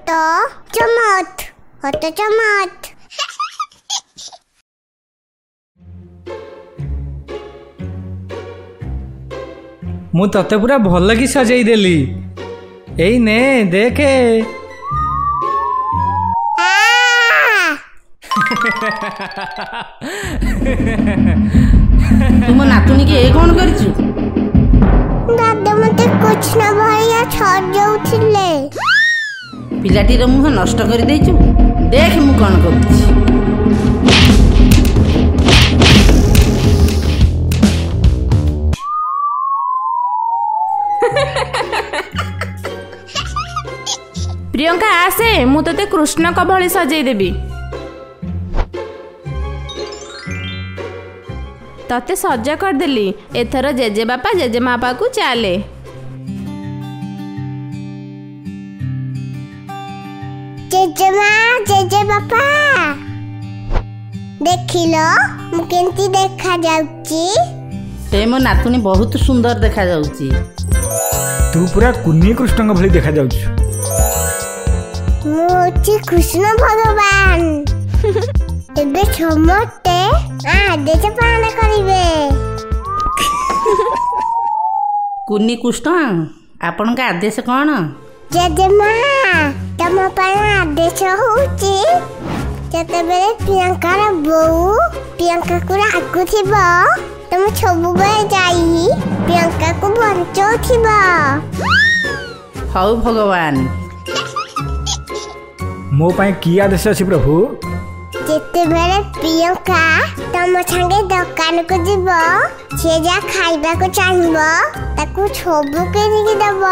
ହତ ଚମତ ହତ ଚମତ। ମୁଁ ତତେ ପୁରା ଭଲ କି ସଜେଇ ଦେଲି, ଏଇ ନେ ଦେଖେ। ଆ! ତୁମ ନାତୁଣୀକି ଏ କ'ଣ କରିଛୁ? ଦାଦା ମତେ କୃଷ୍ଣ ଭଳିଆ ସଜଉଥିଲେ। ପିଲାଟିର ମୁହଁ ନଷ୍ଟ କରିଦେଇଛୁ, ଦେଖ ମୁଁ କ'ଣ କରୁଛି। ପ୍ରିୟଙ୍କା ଆସେ, ମୁଁ ତୋତେ କୃଷ୍ଣଙ୍କ ଭଳି ସଜେଇଦେବି। ତତେ ସଜ କରିଦେଲି, ଏଥର ଜେଜେବାପା ଜେଜେମା ପାଖକୁ ଚାଲେ। ଜେଜେମା ଜେଜେବାପା, ଦେଖିଲ ମୁଁ କେମିତି ଦେଖାଯାଉଛି? ସେ ମୋ ନାତୁଣୀ ବହୁତ ସୁନ୍ଦର ଦେଖାଯାଉଛି। ତୁ ପୁରା କୁନି କୃଷ୍ଣଙ୍କ ଭଳି ଦେଖାଯାଉଛୁ। ମୁଁ ହଉଛି କୃଷ୍ଣ ଭଗବାନ। ଏବେ ସମସ୍ତେ ଆଦେଶ ପାଳନ କରିବେ। କୁନି କୃଷ୍ଣ, ଆପଣଙ୍କ ଆଦେଶ କ'ଣ? ଜେଜେମା, ତମ ପାଇଁ ଆଦେଶ ହଉଛି, ଯେତେବେଳେ ପ୍ରିୟଙ୍କାର ବୋଉ ପ୍ରିୟଙ୍କାକୁ ରାଗୁଥିବ, ତମେ ସବୁବେଳେ ଯାଇ ପ୍ରିୟଙ୍କାକୁ ବଞ୍ଚଉଥିବ। ହଉ ଭଗବାନ। ମୋ ପାଇଁ କି ଆଦେଶ ଅଛି ପ୍ରଭୁ? ଯେତେବେଳେ ପ୍ରିୟଙ୍କା ତମ ସାଙ୍ଗେ ଦୋକାନକୁ ଯିବ, ସେ ଯାହା ଖାଇବାକୁ ଚାହିଁବ ତାକୁ ସବୁ କିଣିକି ଦବ।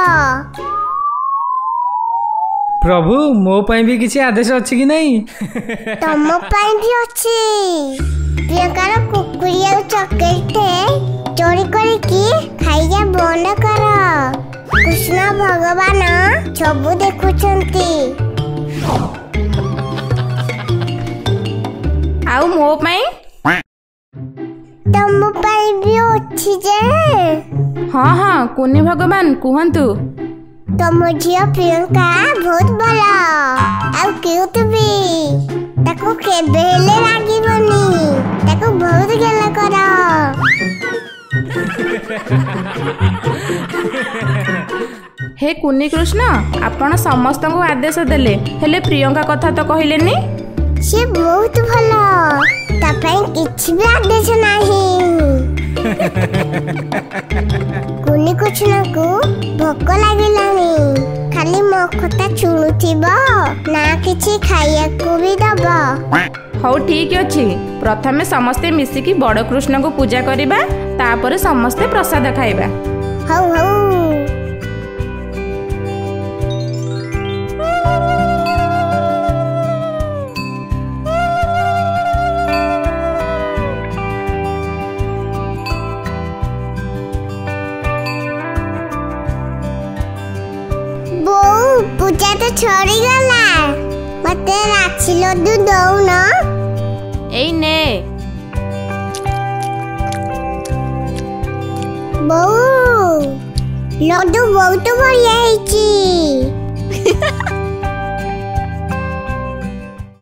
ପ୍ରଭୁ, ମୋ ପାଇଁ ବି କିଛି ଆଦେଶ ଅଛି କି ନାହିଁ? ତମ ପାଇଁ ବି ଅଛି। ପ୍ରିୟଙ୍କାର କୁକୁରି ଆଉ ଚକୋଲେଟ ଚୋରି କରିକି ଖାଇବା ବନ୍ଦ କର। କୃଷ୍ଣ ଭଗବାନ ସବୁ ଦେଖୁଛନ୍ତି। ଆଉ ମୋ ପାଇଁ? ତମ ପାଇଁ ବି ଅଛି ଯେ। ହଁ ହଁ, କୁନି ଭଗବାନ କୁହନ୍ତୁ। ତମ ଝିଅ ପ୍ରିୟଙ୍କା ବହୁତ ଭଲ ଆଉ କ୍ୟୁଟ ବି। ତାକୁ କେବେ ହେଲେ ରାଗିବନି, ତାକୁ ବହୁତ ଗେଲ କର। ହେ କୁନି କୃଷ୍ଣ, ଆପଣ ସମସ୍ତଙ୍କୁ ଆଦେଶ ଦେଲେ, ହେଲେ ପ୍ରିୟଙ୍କା କଥା ତ କହିଲେନି। ସେ ବହୁତ ଭଲ, ତା ପାଇଁ କିଛି ବି ଆଦେଶ ନାହିଁ। କୁନି କୃଷ୍ଣକୁ ଭୋକ ଲାଗିଲାଣି, ଖାଲି ମୋ କଥା ଶୁଣୁଥିବ ନା କିଛି ଖାଇବାକୁ ବି ଦବ? ହଉ ଠିକ ଅଛି, ପ୍ରଥମେ ସମସ୍ତେ ମିଶିକି ବଡ଼ କୃଷ୍ଣଙ୍କୁ ପୂଜା କରିବା, ତାପରେ ସମସ୍ତେ ପ୍ରସାଦ ଖାଇବା। ହଉ ହଉ। ବୋଉ, ପୂଜା ତ ସରିଗଲା, ମତେ ରାକ୍ଷୀ ଲଡୁ ଦଉନ। ଏଇ ନେ। ବୋଉ, ଲଡୁ ବହୁତ ବଢିଆ ହେଇଛି।